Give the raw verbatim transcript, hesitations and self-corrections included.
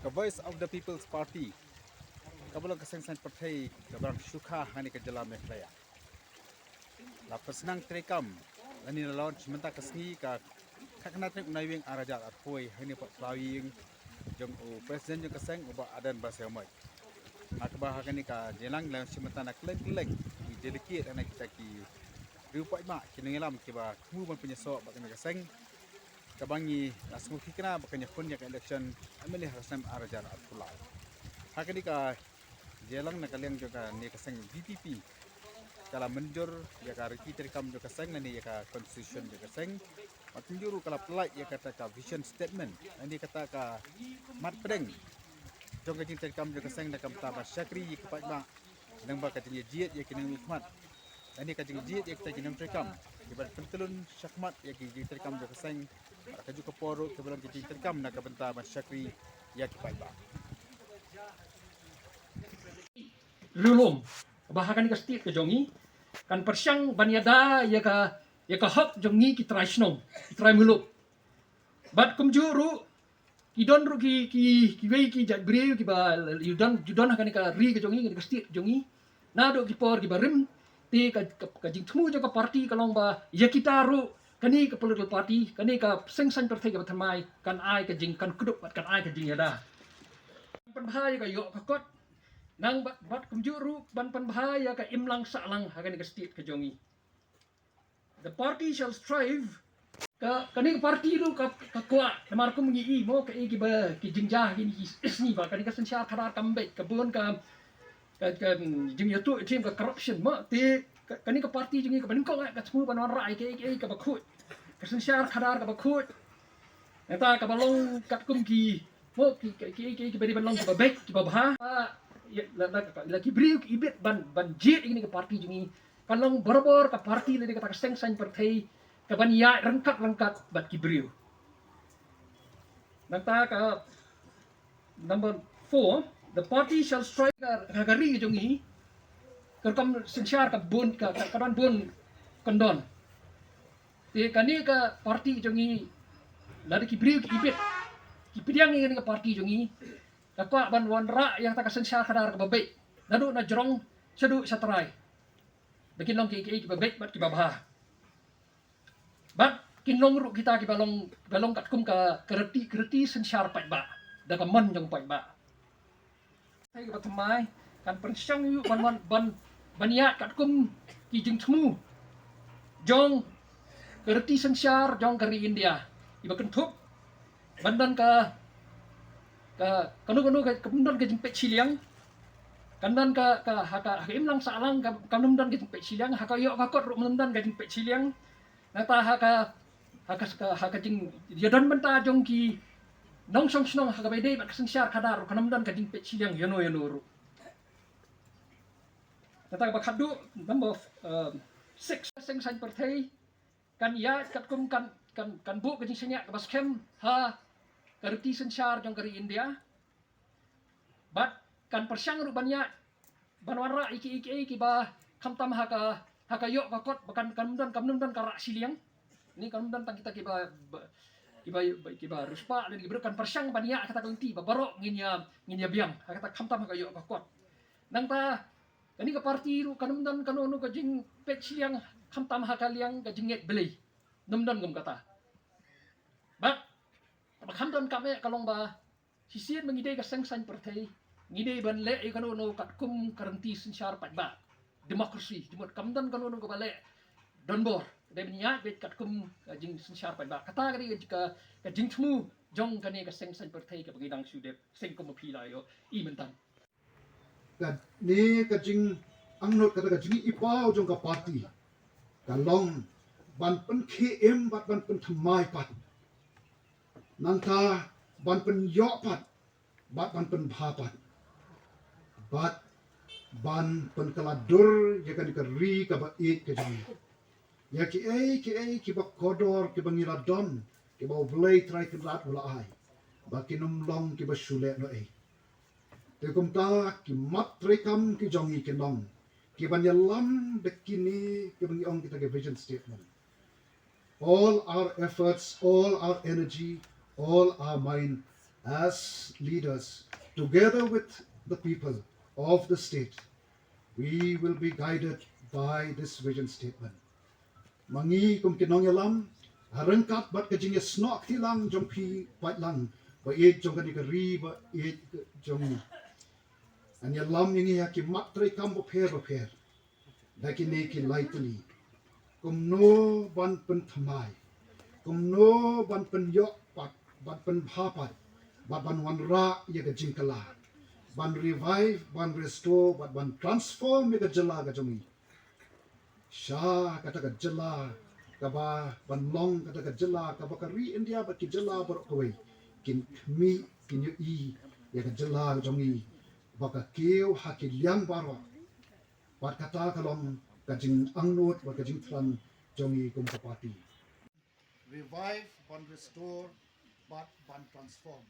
Voice of the People's Party, kaba long ka seng saiñ pyrthei kaba rang shuka ha kane ka jylla Meghalaya, la pynsnang treikam lane la launch mynta ka sngi ka khatkhana tarik u Naiwieng ar hajar arphew ha kane ka pla ïing jong u President jong ka seng, u Bah Ardent Basaiawmoit. Ha kaba ha kane ka jingialang la shim bynta na kylleng kylleng ki delegate lane kita ki riew paidbah, ki nongïalam kiba thmu ban pynïasoh bad kane ka seng, kaba ngi la sngewthuh kane ba kan ïakhun ïa ka election M L A ha ka snem ar hajar arphew lai. Ha kane ka jingialang na ka liang jong kane ka seng V P P ka la mynjur ïa ka riti treikam jong ka seng lane ïa ka constitution jong ka seng. Bad kumjuh ruh ka la pynlait ïa kata ka vision statement lane kata ka mat pdeng jong ka jingtreikam jong ka seng na ka bynta ban shakri ïa ki paidbah, lyngba ka jingïajied ïa ki nongmihkhmat lane ka jingjied ïa kita ki nongtreikam kiba pyntreikam shakhmat ïa ki jingtreikam jong ka seng. Bad kajuh ka por ruh kiba long ki jingtreikam na ka bynta ban shakri ïa ki paidbah. Riewlum ba ha kane ka state ka jong ngi kan pyrshang ban ïada ïa ka, ïa ka hok jong ngi ki trai shnong, ki trai muluk. Bad kumjuh ruh ki don ruh ki, ki, kiwei ki jait briew kiba ju don, ju don ha kane ka ri ka jong ngi, kane ka state jong ngi. Naduh ki por kiba rim, te ka, ka, ka jingthmu jong ka party ka long ba ïa kita ruh kane ka political party, kane ka seng saiñ pyrthei kaba thymmai kan ai ka jing, kan kdup bad kan ai ka jingïada. Pynbha ïa ka ïoh ka kot, nang bad, bad kumjuh ruh ban pynbha ïa ka imlang sahlang ha kane ka state ka jong ngi. The party shall strive. Ka, kane ka party ruh ka, ka kwah, namar kum ngi i mo, ka i kiba, ki jingjia kine ki sngi ba kane ka synshar khadar kam beit, ka bun ka, ka, ka jingïathuh ïatriem, ka corruption mo. Te ka, kane ka party jong ngi kaba nyngkong eh ka thmu ban wanrah ïa ka, ka, kaba khuid, ka synshar khadar kaba khuid. Nangta kaba long katkum ki, mo, ki, ki, ki, ki, kiba dei ban long kiba beit, kiba bha. Ah, ïa, la, la, la ki briew ki ibit ban, ban jied ïa kane ka party jong ngi. Kan long barabor ka party lane kata ka seng saiñ pyrthei kaban ïaid ryngkat ryngkat bad ki briew. Nangta ka number four, the party shall strive, ha ka ri jong ngi ka rukom synshar ka bun, ka, ka, ka don bun kyndon. Te kane ka party jong ngi, lada ki briew ki ibit, ki pdiang ïa kane ka party jong ngi, ka kwah ban wanrah ïa kata ka synshar khadar kaba beit, naduh na jrong shaduh sha trai. Ba kin long ki, ki, kiba beit bad kiba bha. Bad kin long ruh kita kiba long, kiba long katkum ka, ka riti, ka riti synshar paidbah da ka mon jong paidbah. Hei kaba thymmai, kan pyrshang ïa u ban, ban, ban, ban ïaid katkum ki jingthmu jong ka riti synshar jong ka ri India. Iba kynthup ban don ka, ka, kano kano ka, kan ym don ka jingpeit shiliang. Kan don ka, ka, ha ka, ha ka imlang sahlang ka, kan ym don ka jingpeit shiliang, ha ka ïoh ka kot ruh kan ym don ka jingpeit shiliang. Nangta ha ka, ha ka, ha ka jingïadon bynta jong ki nongshong shnong ha kaba ïadei bad ka synshar khadar ruh kan ym don ka jingpeit shiliang ïano ïano ruh. Nangta kaba khatduh, number, um, six, seng saiñ pyrthei kan ïaid katkum kan, kan, kan buh ka jingshaniah kaba skhem ha ka riti synshar jong ka ri India. Bad kan pyrshang ruh ban ïaid ban wanrah ïa ki, ïa ki, ïa kiba khamtam ha ka, ha ka ïoh ka kot, ba kan, kan ym don, kan ym don ka rah shiliang. Ni kan ym don tang kita kiba, ba, kiba, ba, kiba riewspah lane ki briew, kan pyrshang ban ïaid kata ka lynti ba baroh ngin ïa, ngin ïa biang ha kata khamtam ha ka ïoh ka kot. Nangta kane ka party ruh kan ym don kano kano ka jingpeit shiliang khamtam ha ka liang ka jingngeit Blei. Ym don kum kata. Bad ba kan don kam eh ka long ba shisien ba ngi dei ka seng saiñ pyrthei, ngi dei ban leh ïa kano kano katkum ka riti synshar paidbah, democracy. Jingmut kam don kano kano kaba leh donbor, dei ban ïaid beit katkum ka jingsynshar paidbah. Kata ka dei ka, ka jingthmu jong kane ka seng saiñ pyrthei kaba ngi dang shu dep seng kum ba phi la ïohi mynta. Kane ka jingangnud, kata ka jingïohi paw jong ka party ka long ban pynkhie im bad ban pynthymmai pat. Nangta ban pynïoh pat bad ban pynbha pat. Bad ban pynkylla dur ïa kane ka ri kaba ïeit ka jong ngi. Ïa kiei kiei kiba kordor kiba ngi la don, kiba U Blei Trai Kynrad u la ai, ba kin ym long kiba shu lehnohei. Te kumta ki mat treikam ki jong ngi kin long kiban ïalam bad kine kiba ngi ong kita ki vision statement. All our efforts, all our energy, all our mind As leaders, together with the people of the state, we will be guided by this vision statement. Ma ngi kum ki nongïalam, ha ryngkat bad ka jingïasnoh kti lang jong phi paid lang ba ïeit jong kane ka ri ba ïeit jong ngi, ngan ïalam ïa ngi ha ki mat treikam bapher bapher da kine ki lai tylli. Kumno ban pynthymmai, kumno ban pynïoh pat, ban pynbha pat, bad ban wanrah ïa ka jingkylla, ban revive, ban restore bad ban transform ïa ka jylla ka jong ngi sha kata ka jylla kaba, ban long kata ka jylla kaba ka ri India bad ki jylla baroh kawei kin khmih, kin ïohi ïa ka jylla ka jong ngi ba ka kiew ha ki liang baroh. Bad kata ka long ka jingangnud bad ka jingthrang jong ngi kum ka party. Revive, ban restore bad ban transform.